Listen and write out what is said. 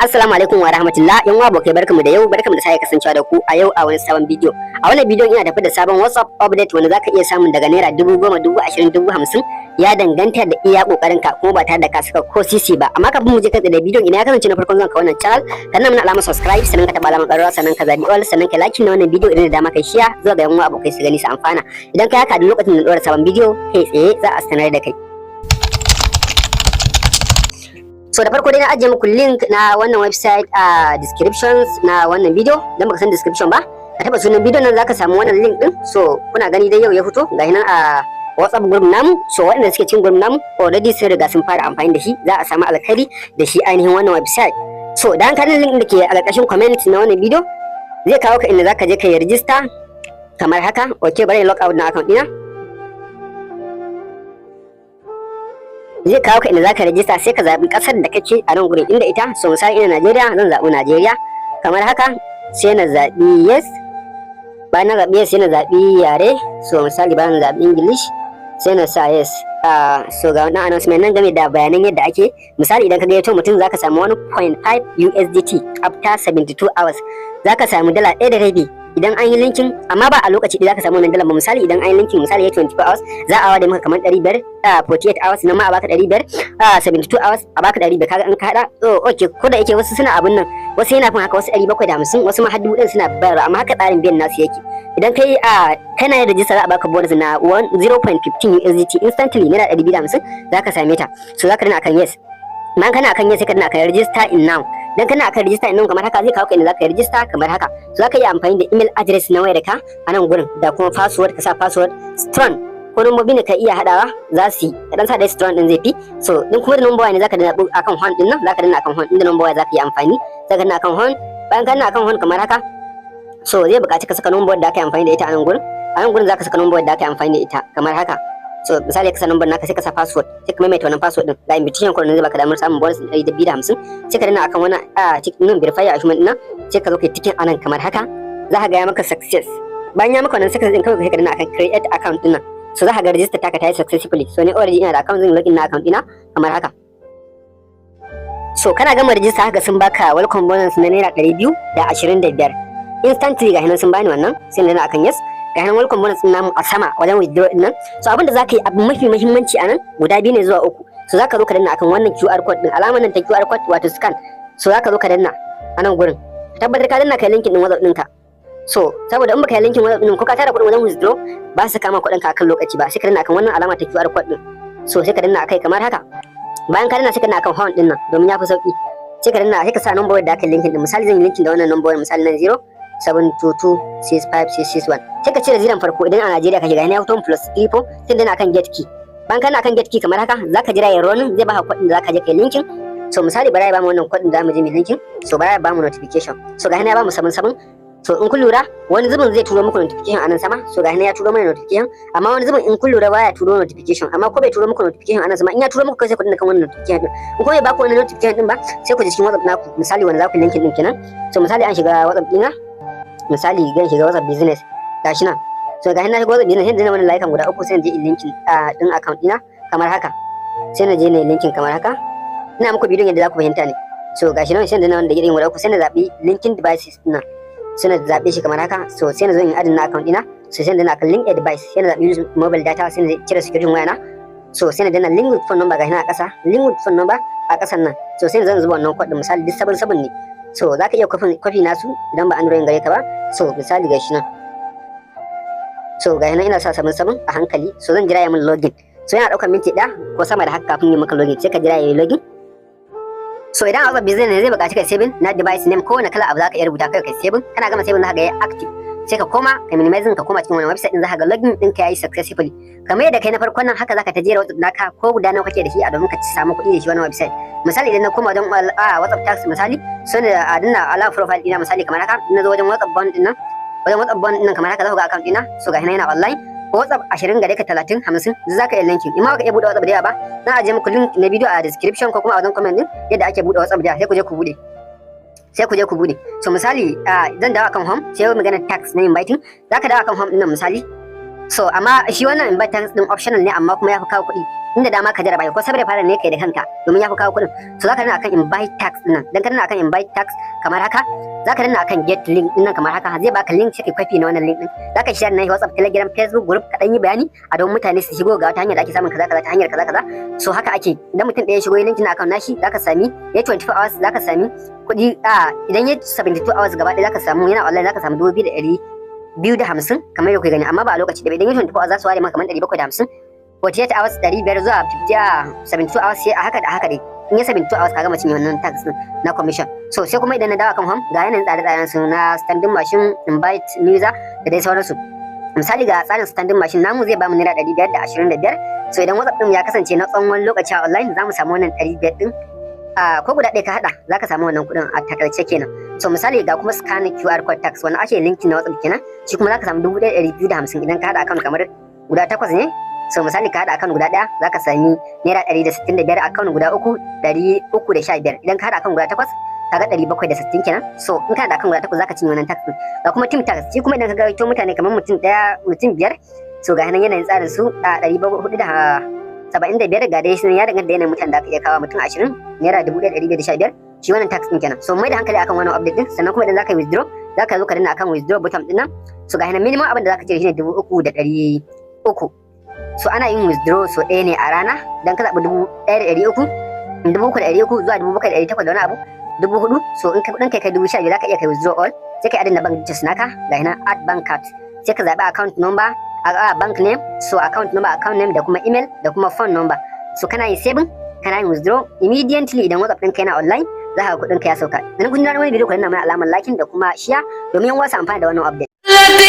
Assalamu alaikum wa rahmatullah, yan uwa abokai, barkamu da yau, barkamu da sake kasancewa da ku a yau a wani sabon bidiyo. A wannan bidiyon ina tafi da sabon WhatsApp update wanda zaka iya samun daga naira 10,000, 20,000, 50,000, ya danganta da iya kokarin ka, kuma ba tare da ka saka ko sisi ba. Amma kafin mu je kai da bidiyon, idan ya kasance na farkon zuwan ka wannan channel, ka danna mana alamar subscribe, sannan ka taba alamar ƙararrawa, sannan ka zabi all, sannan ka like na wannan bidiyo, idan da dama kai share zuwa ga yan uwa abokai su gani su amfana. Idan kai haka, duk lokacin da ɗora sabon bidiyo, kai tsaye za a sanar da kai. So da farko dai na ajiye muku link na wannan website a descriptions na wannan bidiyo. Dan baka san description ba, ka taba sunan bidiyon nan, zaka samu wannan link din. So kuna gani dai yau ya fito, gashi nan a WhatsApp group namu. So waɗanda suke cikin group namu already sun riga sun fara amfani da shi, za a samu alkhairi da shi ainihin wannan website. So dan ka link da ke a ƙarƙashin comment na wannan bidiyo, zai kawo ka inda zaka je ka yi register kamar haka. Okay, bari in log out na account ɗina. Zai kawo ka inda zaka register, sai ka zaɓi ƙasar da kake a nan gurin inda ita. So misali ina Najeriya, zan zaɓi Najeriya kamar haka, sai na zaɓi yes. Bayan na zaɓi yes, sai na zaɓi yare. So misali bayan na zaɓi English, sai na sa yes. So ga wannan announcement nan game da bayanan yadda ake. Misali idan ka gayyato mutum, zaka samu 1.5 USDT after 72 hours, zaka samu dala 1.5 idan an yi linking, amma ba a lokaci ɗaya zaka samu wannan dalar ba. Misali idan an yi linking, misali ya 24 hours, za a ware maka kamar 500, 48 hours nan ma a baka 500, 72 hours a baka 500. Kaga in ka hada, oh okay, ko da yake wasu suna abun nan, wasu yana fin haka, wasu 750, wasu ma har 1000 suna bayarwa, amma haka tsarin biyan nasu yake. Idan kai a kana yin register, za a baka bonus na 0.15 USDT instantly, naira 250 zaka same ta. So zaka danna akan yes. Bayan kana akan yes, sai ka danna akan register in now. Dan kana akan register in now kamar haka, zai kawo ka inda zaka yi register kamar haka. So zaka yi amfani da email address na wayar ka a nan gurin da kuma password. Ka sa password strong, ko numbobi ne ka iya hadawa za su yi, ka dan sa dai strong din zai fi. So din kuma da number waya ne, zaka danna akan home din nan, zaka danna akan home. Inda number waya zaka yi amfani, zaka danna akan home. Bayan ka danna akan home kamar haka, so zai buƙaci ka saka number da aka yi amfani da ita a nan gurin. A nan gurin zaka saka number da aka yi amfani da ita kamar haka. So misali ka sa number naka, sai ka sa password, sai ka maimaita wannan password din. Ga invitation code zai baka damar samun bonus 250. Sai ka danna akan wannan a cikin nan verify achievement din nan, sai ka zo kai ticking anan kamar haka, za ka ga ya maka success. Bayan ya maka wannan success din, kawai sai ka danna akan create account din nan. So za ka ga register taka ta yi successfully. So ni already ina da account, zan login na account dina kamar haka. So kana gama register haka, sun baka welcome bonus na naira 225 instantly. Ga hinan sun bani wannan, sai na danna akan yes. Ga hinan welcome bonus din namu a sama wajen withdraw din nan. So abin da zaka yi, abu mafi muhimmanci a nan guda biyu ne zuwa uku. So zaka zo ka danna akan wannan QR code din, alamar nan ta QR code, wato scan. So zaka zo ka danna a nan gurin, tabbatar ka danna kai linkin din WhatsApp ɗinka. So saboda in baka yi linkin WhatsApp ɗin, ko ka tara kuɗin wajen withdraw, ba su kama kuɗin ka akan lokaci ba. Sai ka danna akan wannan alama ta QR code din. So sai ka danna akai kamar haka. Bayan ka danna, sai ka danna akan home din nan domin ya fi sauki. Sai ka danna, sai ka sa number da aka linkin din. Misali zan yi linkin da wannan number, misali nan 072265661, sai ka cire ziran farko idan a Najeriya kake. Ga ya fito +34, sai danna akan get key. Bayan kana akan get key kamar haka, zaka jira ya running, zai baka kuɗin da zaka je kai linkin. So misali bara ya bamu wannan kuɗin da zamu je mu linkin. So bara ya bamu notification. So ga ya bamu 77. So in kun lura, wani zubin zai turo muku notification a nan sama. So ga ya turo mana notification, amma wani zubin in kun lura baya turo notification. Amma ko bai turo muku notification a nan sama, in ya turo muku kai, sai ku danna kan wannan notification din. In ko bai baku wannan notification din ba, sai ku je cikin WhatsApp naku, misali wanda za ku linkin din kenan. So misali an shiga WhatsApp dina, misali zan shiga WhatsApp Business, gashi nan. So gashi na shiga WhatsApp Business, sai na wannan layukan guda uku, sai na je in linkin din account dina kamar haka. Sai na je na linkin kamar haka. Ina muku bidiyon yadda za ku fahimta ne. So gashi nan, sai na wanda irin guda uku, sai na zabi linkin devices din nan, sai na zaɓe shi kamar haka. So sai na zo in adding na account ɗina. So sai na danna akan link a device, sai na zaɓi use mobile data, sai na cire security waya na. So sai na danna link with phone number, gashi nan a ƙasa, link with phone number a ƙasan nan. So sai na zan zuba wannan code din, misali duk 77 ne. So za ka iya kwafi nasu idan ba Android gare ka ba. So misali gashi nan, so gashi nan ina sa 77 a hankali. So zan jira ya min login. So yana ɗaukar minti 1 ko sama da haka kafin ya maka login, sai ka jira ya yi login. So idan a business ne, zai buƙaci kai saving na device name. Kowane kala abu zaka iya rubuta kai kai saving. Kana gama saving, zaka ga ya active. Sai ka koma ka minimizing, ka koma cikin wannan website din, zaka ga login ɗinka yayi successfully. Kamar yadda kai na farkon nan, haka zaka ta jera WhatsApp naka ko guda nawa kake da shi a domin ka samu kuɗi da shi wannan website. Misali idan na koma wajen WhatsApp task, misali so ne a danna ala profile ɗina, misali kamar haka, na zo wajen WhatsApp bond ɗin nan, wajen WhatsApp bond ɗin nan kamar haka, za ku ga account ɗina. So gashi nan yana online. Ko WhatsApp 20 gare ka, 30, 50, za ka iya linkin. In ma baka iya buɗe WhatsApp da yawa ba, na ajiye muku link na bidiyo a description ko kuma a wajen comment din yadda ake buɗe WhatsApp da sai ku je ku buɗe, sai ku je ku buɗe. So misali zan dawo akan home, sai magana task na inviting. Za ka dawo akan home ɗin nan misali. So amma shi wannan invite task din optional ne, amma kuma ya fi kawo kuɗi. Inda dama ka jarraba ko saboda fara ne kai da kanka, domin ya fi kawo kuɗin. So zaka danna akan invite task din nan. Dan ka danna akan invite task kamar haka, zaka danna akan get link din nan kamar haka, zai baka link. Sai ka copy na wannan link din, zaka share na WhatsApp, Telegram, Facebook group, ka dan yi bayani a don mutane su shigo, ga wata hanyar da ake samun kaza kaza ta hanyar kaza kaza. So haka ake. Idan mutum ɗaya ya shigo link na account nashi, zaka sami ya 24 hours zaka sami kuɗi. A idan ya 72 hours gaba ɗaya zaka samu, yana online, zaka samu 2,250 kamar yadda kuke gani, amma ba a lokaci da idan ya 24 hours za su ware maka kamar 750, 48 hours 500 zuwa 50, 72 hours, sai a haka da haka dai. In ya 72 hours ka gama cinye wannan task din na commission. So sai kuma idan na dawo kan home, ga yanayin tsare-tsaren su na standing machine, invite user da dai sauransu. Misali, ga tsarin standing machine namu zai bamu ₦525. So idan WhatsApp din ya kasance na tsawon wani lokaci a online, za mu samu wannan 500 din. A ko guda ɗaya ka haɗa, za ka samu wannan kuɗin a takaice kenan. So misali, ga kuma scan QR code task, wanda ake linki na WhatsApp kenan. Shi kuma za ka samu 1,250 idan ka haɗa account kamar guda takwas ne. So misali, ka haɗa account guda ɗaya, za ka sami ₦165, account guda uku 315. Idan ka haɗa account guda takwas, kaga 760 kenan. So in kana da account guda takwas, zaka cinye wannan task din. Ga kuma team task, shi kuma idan ka gayyato mutane kamar mutum ɗaya, mutum biyar. So ga nan yanayin tsarin su a 475. Ga dai sun ya danganta da yanayin mutanen da aka iya kawo, mutum 20, ₦1,515, shi wannan task din kenan. So mai da hankali akan wannan update din. Sannan kuma idan zaka yi withdraw, zaka zo ka danna akan withdraw button din nan. So ga nan minimum abin da zaka cire shine 3,300. So ana yin withdraw so ɗaya ne a rana. Dan ka zaɓi 1,300, 3,300 zuwa 7,800 da wani abu, 4,000. So in ka kuɗin kai kai 12,000, zaka iya kai withdraw all. Sai kai adding na bank details naka. Ga nan add bank card, sai ka zaɓi account number, a bank name, so account number, account name da kuma email da kuma phone number. So kana yin saving, kana yin withdraw immediately. Idan WhatsApp ɗinka yana online, za ka ga kuɗinka ya sauka. Idan kun ji wani bidiyo, ku danna mana alamar liking da kuma share domin yan wasu amfani da wannan update. Let the